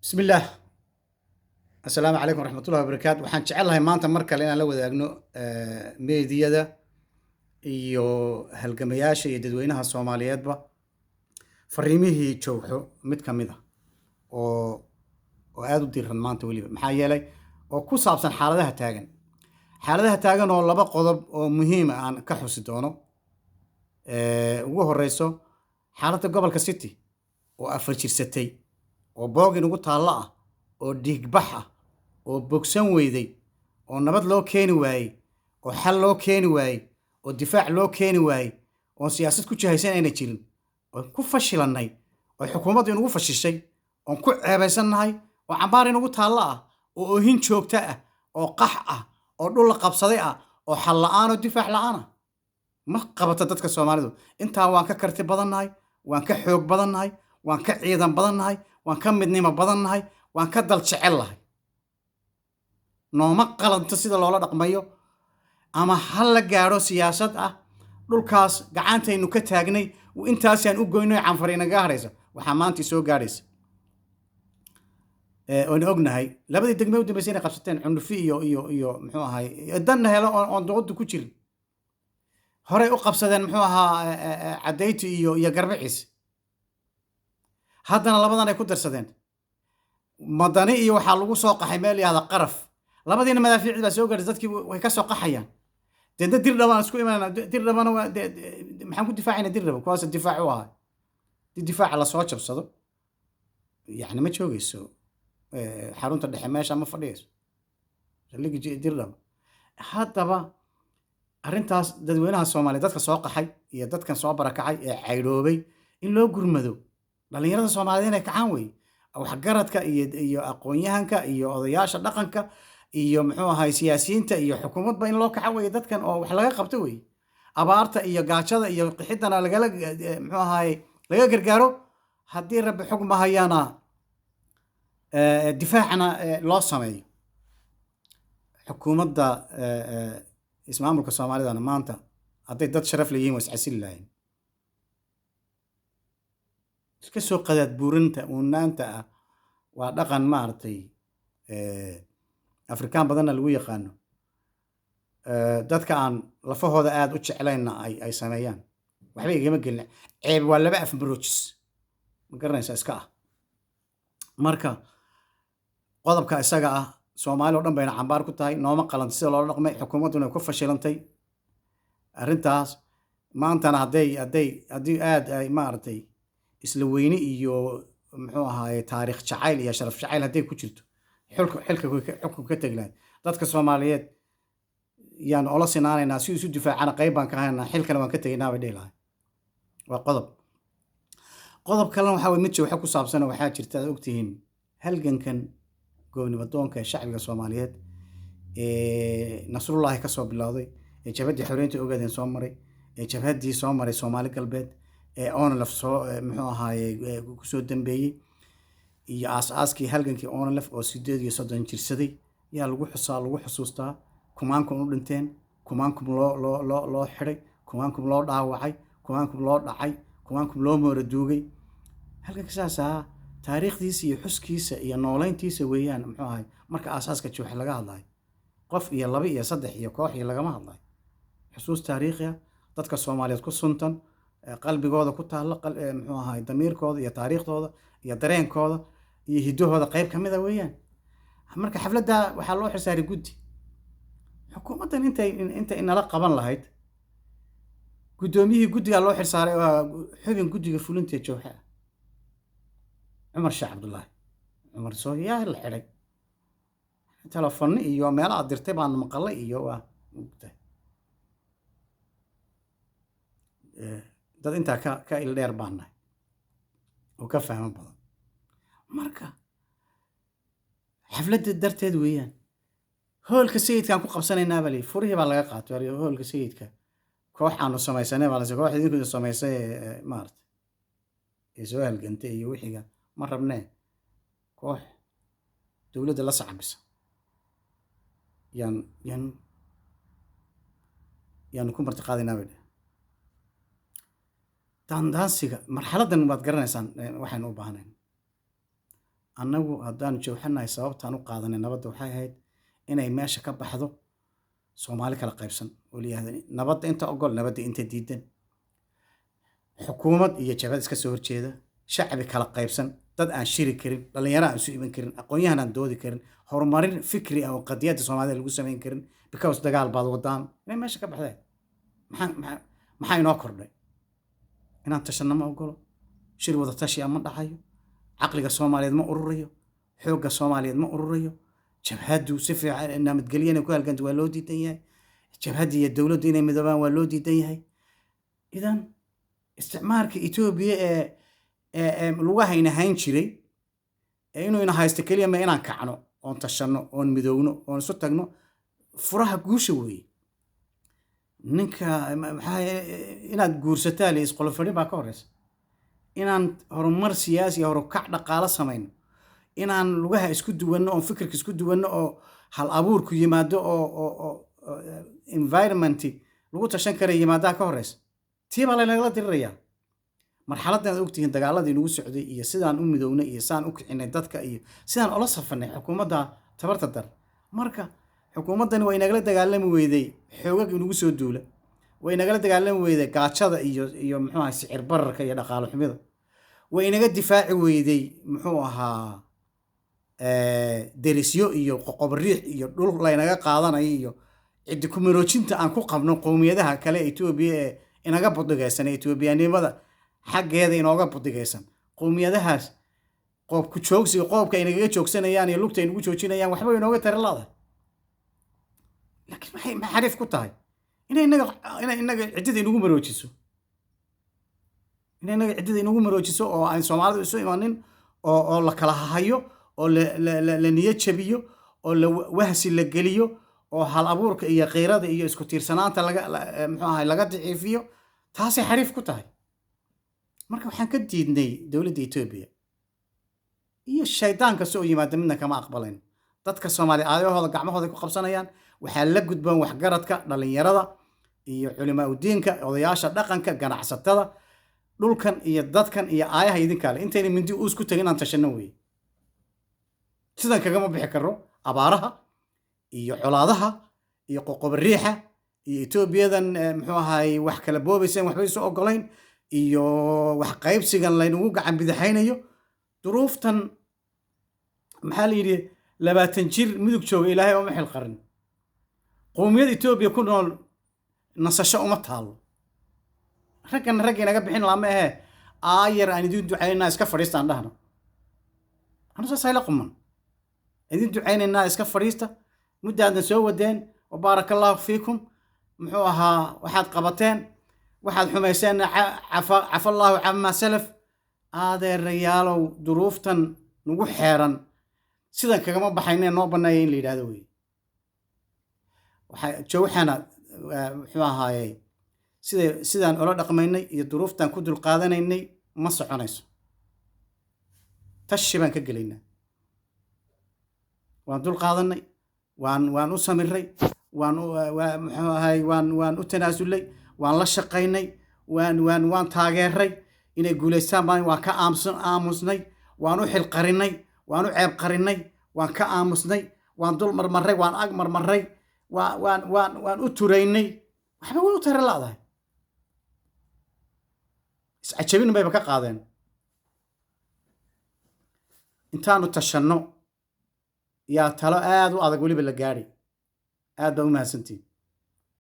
Bismillaah, assalaamu calaykum waraxmatullahi wabarakaatu. Waxaan jecelahay maanta mar kale inaan la wadaagno meediyada iyo halgamayaasha iyo dadweynaha Soomaaliyeedba fariimihii Jowxo mid ka mid a oo aada u diran maanta weliba, maxaa yeelay oo ku saabsan xaaladaha taagan, xaaladaha taagan oo laba qodob oo muhiima aan ka xusi doono. Ugu horeyso xaaladda gobolka City oo 4 jirsatay, oo boogin ugu taallo ah, oo dhiigbax ah, oo bogsan weyday, oo nabad loo keeni waayey, oo xal loo keeni waayey, oo difaac loo keeni waayey, oon siyaasad ku jihaysan ayna jirin, oon ku fashilannay, oo xukuumaddu inugu fashishay, oon ku ceebaysannahay, oo cambaar inugu taallo ah, oo oohin joogto ah, oo qax ah, oo dhul la qabsaday ah, oo xal la'aan oo difaac la'aan ah. Ma qabato dadka Soomaalidu intaa. Waan ka karti badannahay, waan ka xoog badannahay, waan ka ciidan badannahay, waan ka midnimo badannahay, waan ka dal jecel lahay. Nooma qalanto sida loola dhaqmayo. Ama ha la gaadho siyaasad ah dhulkaas gacantaynu ka taagnay intaasaan u goyno, Canfar inaga haraysa. Waxaa maanta soo gaadhaysa oonu ognahay labadii degme u dambeysay inay qabsateen, Cundufi iyo muxuu ahay, danna helo oon doqodu ku jirin. Horey u qabsadeen, muxuu ahaa, Cadayti iyo Garbaciis. Haddana labadan ay ku darsadeen, Madani iyo waxaa lagu soo qaxay meel yahda Qaraf. Labadiina madaafiicdi baa soo gaadhay, dadkii way ka soo qaxayaan. Deedna Dirdhabaan isku imanayna. Dirdhabana waa maxaan ku difaacayna Dirdhaba? Kuwaas difaac u ahay. Dii difaaca lasoo jabsado, yacni ma joogeyso xarunta dhexe, meesha ma fadhiyayso saldhigii Dirdhaba. Haddaba arrintaas dadweynaha Soomaaliya, dadka soo qaxay iyo dadkan soo barakacay ee caydhoobay, in loo gurmado. Dhallinyarada Soomaaliyeed inay kacaan wey, waxgaradka iyo aqoon-yahanka iyo odayaasha dhaqanka iyo, muxuu ahay, siyaasiyiinta iyo xukuumadba in loo kaco wey dadkan, oo wax laga qabto wey. Abaarta iyo gaajada iyo qixidana lagala, muxuu ahaye, laga gargaaro. Haddii Rabbi xugma hayana, difaacna loo sameeyo. Xukuumadda ismaamulka Soomaalidana maanta hadday dad sharaf leeyihiin, waa iscasili lahayn. Iska soo qadaad buurinta uunaanta ah waa dhaqan maaragtay Afrikaan badanna lagu yaqaano, dadka aan lafahooda aada u jeclaynna ay sameeyaan. Waxba igama gelin, ceeb waa laba af maroojis, ma garanaysa iska ah. Marka qodobka isaga ah, Soomaali oo dhan bayna cambaar ku tahay. Nooma qalanta sida loola dhaqmay, xukuumadduna ku fashilantay arrintaas. Maantana hadday haddii aada ay maaragtay isla weyni iyo, muxuu ahaaye, taariikh jacayl iyo sharaf jacayl hadday ku jirto, xulka xilka xukunka ka tegi lahayd. Dadka Soomaaliyeed yaan ola sinaanaynaa si isu difaacana, qayb baan ka haynaa, xilkana waan ka tegaynaa bay dhihi lahay. Waa qodob. Qodob kalena waxaa wey mid Jowxo ku saabsan. Waxaa jirta, aad ogtihiin, halgankan goobnimo doonka ee shacbiga Soomaaliyeed ee Nasrullahi ka soo bilowday, ee Jabhaddii Xoreynta Ogaadeen soo maray, ee jabhaddii soo maray Soomaali Galbeed, ee ONLF soo, muxuu ahaaye, kusoo dambeeyey, iyo aas-aaskii halgankii ONLF oo 38 jirsaday, yaa lagu xusaa, lagu xusuustaa. Kumaankum u dhinteen, kumaankum loo xidhay, kumaankum loo dhaawacay, kumaankum loo dhacay, kumaankum loo mooraduugay. Halganka saas ahaa taariikhdiisa iyo xuskiisa iyo nooleyntiisa weeyaan, muxuu ahay. Marka aasaaska Jooxe laga hadlayo, qof iyo laba iyo saddex iyo koox iyo lagama hadlayo. Xusuus taariikhi ah dadka Soomaaliyeed ku suntan, qalbigooda ku taalla, muxuu ahay, damiirkooda iyo taariikhdooda iyo dareenkooda iyo hiddahooda qayb ka mid a weeyaan. Marka xafladda waxaa loo xilsaaray guddi. Xukuumaddan intay inala qaban lahayd, guddoomiyihii guddigaa loo xilsaaray waa xubin guddiga fulinta Jowxa ah, Cumar Sheekh Cabdullaahi Cumar Sooyaa la xidhay. Telefonni iyo meelo aad dirtay baanu maqalay iyo waa ogtahay. Dad intaa ka ildheer baan nahay oo ka fahmo badan. Marka xafladda darteed weeyaan. Hoolka Sayidkaan ku qabsanaynaa baa layidhi. Furihii baa laga qaatay. Waa layidhi, hoolka Sayidka koox aanu samaysanay baa lase, koox idinku samaysay ee maarata ee soo halgantay iyo wixiga ma rabnee, koox dowladda la sacabisa yaanu ku marti qaadaynaa bay dheh. Daandaansiga marxaladdan waad garanaysaan. Waxaynu u baahnayn Annagu haddaanu Jowxanahay, sababtaan u qaadanay nabadda waxay ahayd inay meesha ka baxdo Soomaali kala qaybsan oo la yihahdo nabadda inta ogol, nabadda inta diidan, xukuumad iyo jabhad iska soo horjeeda, shacbi kala qaybsan, dad aan shiri karin, dhalinyaro aan isu iman karin, aqoon-yahan aan doodi karin, horumarin fikri ah oo qadiyadda Soomaalida lagu samayn karin, because dagaal baad wadaan, inay meesha ka baxdeen. Maxaa inoo kordhay? Inaan tashanno ma ogolo, shir wada tashi ah ma dhaxayo, caqliga Soomaaliyeed ma ururayo, xoogga Soomaaliyeed ma ururayo. Jabhaddu si fiican nabadgelyo inay ku halganto waa loo diidan yahay. Jabhadda iyo dowladdu inay midoobaan waa loo diidan yahay. Idan isticmaarka Etoobiya ee lugahayna hayn jiray ee inuu ina haysto keliya ma inaan kacno oon tashanno oon midowno oon isu tagno furaha guusha weeye. Ninka maxaa inaad guursataa la isqolofadhin baa ka horeysa. Inaan horumar siyaasi iyo horukac dhaqaalo samayno, inaan lugaha isku duwanno oon fikirka isku duwanno oo hal abuurku yimaado oo environment lagu tashan kara yimaadaa ka horeysa. Tii baa laynagala dirirayaa. Marxaladdan aad ogtihiin, dagaaladii nagu socday iyo sidaan u midownay iyo sidaan u kicinay dadka iyo sidaan ula safanay xukuumadda tabarta dar. Marka xukuumaddani way nagala dagaalami weyday xoogag inagu soo duula, way nagala dagaalami weyday gaajada iyo muxuu ahaa sicir bararka iyo dhaqaalo xumida, way inaga difaaci weyday muxuu ahaa derisyo iyo qoqobriix iyo dhul laynaga qaadanayo iyo ciddi kumaroojinta aan ku qabno qowmiyadaha kale ee Etoobiya ee inaga budigaysan, ee Etoobiyanimada xaggeeda inooga budigaysan. Qowmiyadahaas qoob ku joogsiga, qoobka ay nagaga joogsanayaan iyo lugta ay nagu joojinayaan waxba inooga tari laadahay. Laakiin maxay xariif ku tahay? Inay inaga ciddida inagu maroojiso, inay inaga ciddida inagu maroojiso oo aan Soomaalidu isu imanin oo la kala hahayo oo la niyad jabiyo oo la wahsi la geliyo oo hal abuurka iyo qiirada iyo isku tiirsanaanta laga muxuu ahay laga daciifiyo. Taasay xariif ku tahay. Marka waxaan ka diidnay dowladda Etoobiya iyo shaydaan kasta oo yimaada midna kama aqbalayn. Dadka Soomaaliya aayahooda gacmahooda ku qabsanayaan. Waxaa la gudboon waxgaradka, dhalinyarada iyo culimaa udiinka, odayaasha dhaqanka, ganacsatada. Dhulkan iyo dadkan iyo aayaha idinkaa le. Intayna mindi uus ku tagin inaan tashanno weeye. Sidan kagama bixi karno abaaraha iyo colaadaha iyo qoqobariixa iyo Etoobiyadan muxuu ahaay wax kala boobaysan, waxba isu ogolayn, iyo wax qaybsigan laynagu gacan bidixaynayo. Duruuftan maxaa la yidhi? 20 jir Mudug jooga Ilaahay uma xil qarin. Qowmiyad Etoobiya ku nool nasasho uma taalo. Raggan ragga inaga bixin lama ahee. Aayar aan idiin ducaynaynaa, iska fadhiista aan dhahno. Anu saas hayla quman, idin ducaynaynaa, iska fadhiista. Muddaadan soo wadeen wa baaraka Allahu fiikum. Muxuu ahaa waxaad qabateen, waxaad xumayseenna cafa Allaahu camaa salaf. Adeerayaalow, duruuftan nagu xeeran sidan kagama baxaynee noo banneeya in la yidhahdo wey. Waxaa Jowxana muxuu ahaayey sida sidaan ula dhaqmaynay iyo duruuftan ku dulqaadanaynay ma soconayso. Tashi baan ka gelaynaa. Waan dul qaadanay, waan u samiray, waan muxuu ahay waan u tanaasulay, waan la shaqaynay, waan taageeray inay guulaystaan baan. Waan ka aamusnay, waan u xilqarinay, waan u ceeb qarinay, waan ka aamusnay, waan dul marmaray, waan ag marmaray, waan u turaynay. Waxba way u tara la'dahay. Iscajabin bayba ka qaadeen. Intaanu tashanno yaa talo aada u adag weliba la gaadhi. Aad baa u mahadsantihin.